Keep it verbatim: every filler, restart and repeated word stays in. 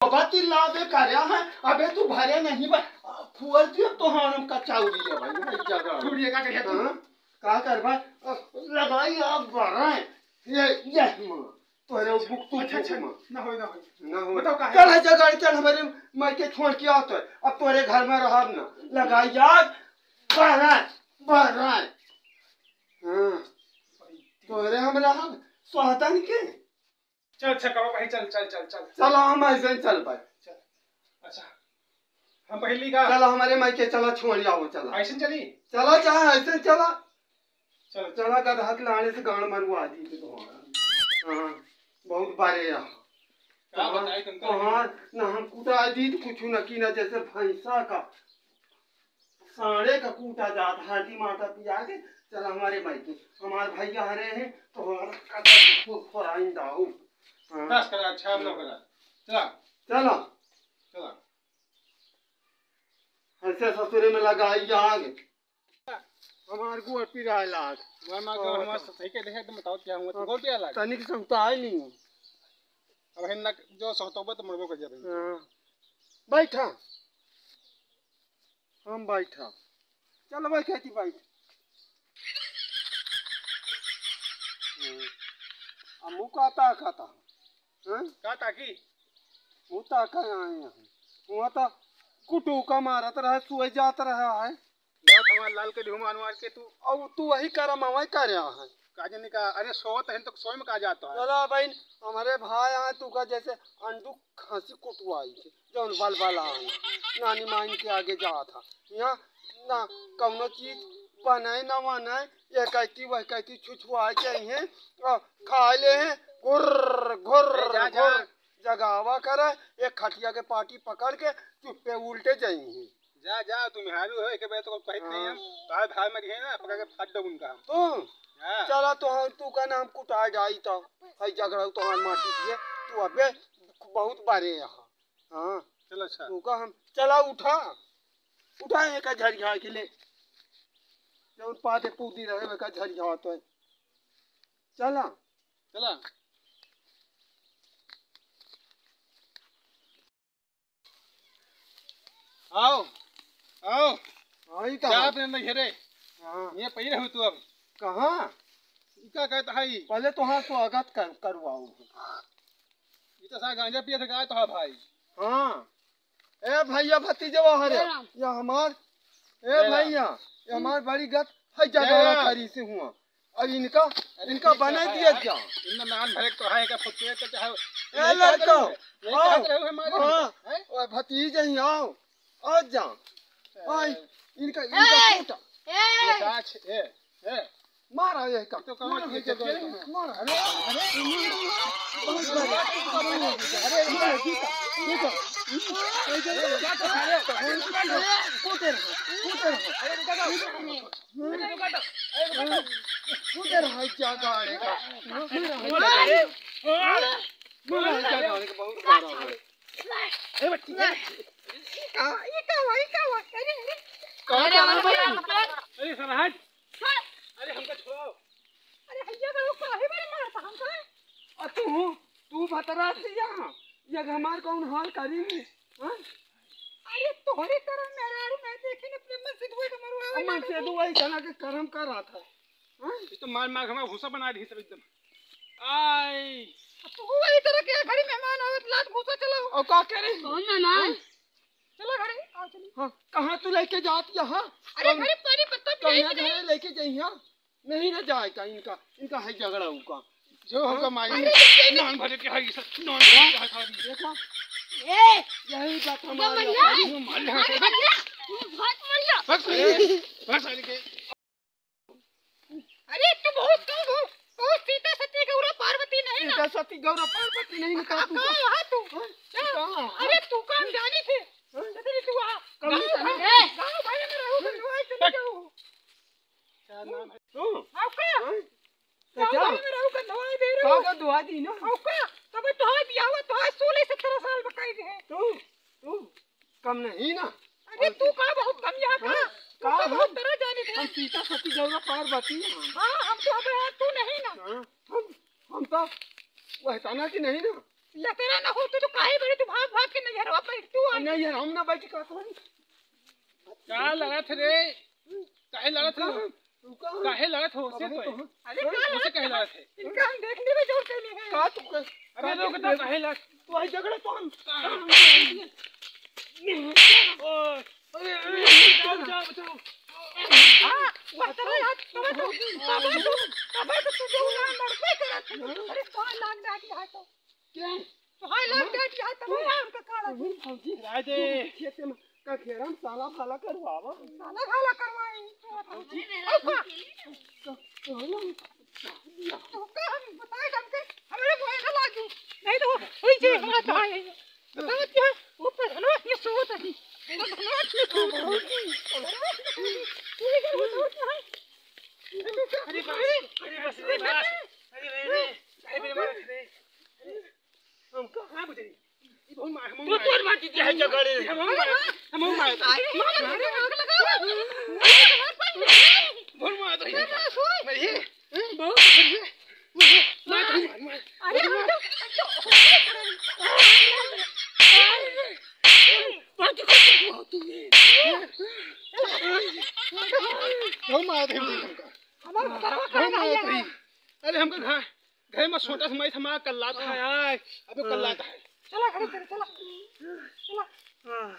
बाबा ती लाबे कर्या है, अबे तू भरे नहीं बा, फुअर दियो तो हम कचौरी है भाई, भाई जगह। चूड़िया का करिया तू? हाँ? का करबा? लगाई आग बराए। ये, ये माँ, तोरे बुक तू अच्छा, अच्छा, फूक माँ। ना होई, ना होई। ना होई। बताओ काहे? चल, है जगह, चल, हमरे माई के छोड़ के आओ तो। अब तोरे घर में रहब ना। लगाई आग बराए, बराए। हाँ। तोरे हम रहब, सोहतन के। चल, अच्छा, कहो भाई, चल, चल, चल, चल। चल, हम ऐसे ही चल भाई। चल। अच्छा, हम पहली का चला, हमरे माई के चला, छोड़ आओ, चला। ऐसे चली? चला, चाहे ऐसे चला। चल, चला, गधा के लाने से गांड मरवा दी तो। हाँ, बहुत बारे रहा। का तोहार, बताई तुमको? तोहार, ना हम कुटा दी तो कुछ न की ना, जैसे भैंसा का। साढ़े का कूटा जात, हाथी माता पिया के, चला हमारे माई के। हमार भैया हरे हैं, तो हमारा कदम फुरफुराइन दाऊ। हाँ। दस करा, छह नौ करा। चला। चला। चला। ऐसे ससुरे में लगाई आग। हमार गोड़ पिराए लाग। मैं माँ को और हमारे तो सही के देखे, तुम बताओ क्या हुआ, तुम गोड़ पिराए लाग। तनिक समताए नहीं। अब हम ना जो सहतोबे तो मरबो कर जाते हैं। हाँ। बैठा। हम बैठा। चल भाई, खेती बैठ। हम्म। आ मुँह का ताकता? हाँ? का ताकी? मुँह ताका आए हैं। वहाँ तो कुटुका मारत रहा, सोए जात रहा है। बात हमार लाल के ढूम अनवार के तू। अब तू वही करम, वही करे है। का जाने का, अरे सोवत है तो सोए में का जाता है? चला बहन, हमारे भाई आए तू का जैसे अंडू खांसी कुटवाई थे, जौन बलबला आए, नानी माइन के आगे जात है। यहाँ ना कौनो चीज बने ना वने, ये कहती वह कहती छुछुआए के आई हैं, और खा ले हैं, घुर्र, घुर्र, ए, जा, जा। घुर्र, जगावा करे, एक खटिया के पाटी पकड़ के चुप्पे उल्टे जाई हैं। जा, जा, तू मेहरारू हो, एके बेर तो कहत नहीं हम। हाँ। तोहार भाई मरी है ना, पकड़ के फाड़ दो उनका हम। तू? हाँ। चला तो हम, तू का नाम कुटा जाई तो, हई झगड़ा तोहार माटी दिए, तू अबे बहुत बारे यहाँ। हाँ। चल अच्छा। तू का हम, चला उठा, उठा एक झरिया के ले, जौन पाते पूती रहे, एक झरिया तो है। चला। चला। आओ, आओ। आई कहाँ? चाप नहीं घेरे। हाँ। ये पहिले हो तू अब। कहाँ? ई का कहत है? पहले तोहार स्वागत कर, करवाओ। ई तो सा गांजा पिए थे, गाय तो है भाई। हाँ। ए भैया, भतीजवा हरे। जय राम। या हमार, ए जय राम। भैया, ये हमार बड़ी गत है, जय झगड़ा राम। करी से हुआ। अब इनका, अरे इनका ठीक बना है दिया यार। जा। इनमें नान भरे तो है, का फुटवे तो चाहे। ए लड़का, यही आओ। कहत रहे हमारे हाँ। हैं? ओए भतीजे ही आओ, आ जा। आई, इनका, इनका ए, कूटा। ए। ये साच, ए, ए। मारा ये का, तो कहाँ मारा ये का, खेल? मारा। अरे, अरे, बहुत बढ़िया। अरे, ये का, ये का। कूटे रहो, कूटे रहो। अरे, रुका, रुका। उधर है क्या गाड़ी का? उधर है क्या गाड़ी का? बहुत बड़ा है। ए बच्ची, का, ये का हुआ, ये का हुआ? अरे, अरे। कहाँ जा रहा है भाई? अरे, सरहद। हाँ। अरे, हमको छोड़ो। अरे, भैया, वो काहे मारे मारता हमको? आ, तू, तू भतरा से यहाँ, ये हमार कौन हाल करी? हाँ? अरे तोहरे तरह मेहरारू नहीं देखी न, अपने मन से दुआई के मरवावे मन से दुआई जना के करम कर रहा था। हाँ? ये तो मार मार हमारा भूसा बना दी सब एकदम। आई। अब तू वही तरह के घरी मेहमान आवत लात भूसा चलाओ। और का करे? कौन ना ना? हाँ? चला घरे, आओ चली। हाँ, कहाँ तू लेके जात यहाँ? अरे कौन, घरे पानी पत्ता पिलाई कौन के घरे नहीं। लेके जाई यहाँ? नहीं ना जाए का इनका, इनका है झगड़ा उनका। जो हमका मारी। अरे, नान भरे के है, ये सब नान भरे के है सारी। देखा? ए! यही बात हमारी मरिया। है। ये मार ले। अरे, मरिया। ये बहुत मरिया। बस, बस, सारी के। अरे, तू बहुत, तू बहुत, बहुत सीता सती गौरा पार्वती नहीं ना। सीता सती गौरा पार्वती नहीं ना, का तू? कहाँ है तू? हाँ? कहाँ? अरे, तू काम जानी थे। हाँ? कितनी तू आ? कम गाँव नहीं भाई, जानी। गाँव भाई में रहू, तो दुआई चली जाऊ। क्या नाम है? तू? आओ का? हाँ? गाँव क्या? भाई में रहू, गंधवाई दे रहू। का गंधवाई दी ना? आओ का? तब तो है बियाह हुआ, तो है सोलह सत्रह साल बकाई दे। तू? तू? कम नहीं ना? अरे तू का बहुत कम यहाँ का? हाँ? तू का तो बहुत हम? तरह जाने थे। हम सीता सती गौरा पार्वती हैं। हाँ, हम तो अब यार तू नहीं ना। हाँ? हम, हम तो वहताना की नहीं ना? लतेरा ना होत तो काहे बरे तू भाग भाग के नैहरवा बैठतू? नहीं यार, हम ना बैठ का करी। का लड़त रे? काहे लड़त हो? रुका, रुका। काहे लड़त हो? उसे अबे तो। तो अरे का उसे लड़त काहे है? लड़त है? इनका हम देख लेबे जोर से नहीं है। का तू कर? अबे रुक तो, काहे लड़त? तू आई झगड़ा तो हम। ओए। अरे, अरे, बचाओ, बचाओ, बचाओ। हाँ, वो तबे हाथ, तबे तो, तबे तो, तबे तो तू जो ना लड़बे करत है। अरे, कौन लाग डांट रहा तो? क्या? तो हाय लाग डांट रहा तबे यार उनका काढ़ा। अरे, भौजी, राय दे। खेते में का घेरा में साला फाला करवावा। साला फाला करवाई। भौजी, और का? तो, तो हम तो का हम बताए हमके, हमारे भोए ना लागी। नहीं तो वही जे बात है। बताओ क्या? वो प्रधानवा के सोत है। प्रधानवा के सोत है। अरे बस, अरे बस, अरे बस। अरे रे रे। अरे रे मार रे। हम कहाँ बुझे? ये बहुत मार, हम तू मार। तोर मार दीजिए है जगह रे। हम मार, हम मार। अरे, अरे, आग लगाओ। बहुत मार दो। नहीं, बहुत बढ़िया। मार, मार, मार। अरे, हम तो, हम तो, मार, मार, मार। बहुत मार दे हमका। हमारा घरवा बहुत मार दे। अरे, हमका घर घर में छोटा सा माई था, माँ कल्ला था यार। अबे कल्ला था। चला घरे चला, चला। चला। हाँ।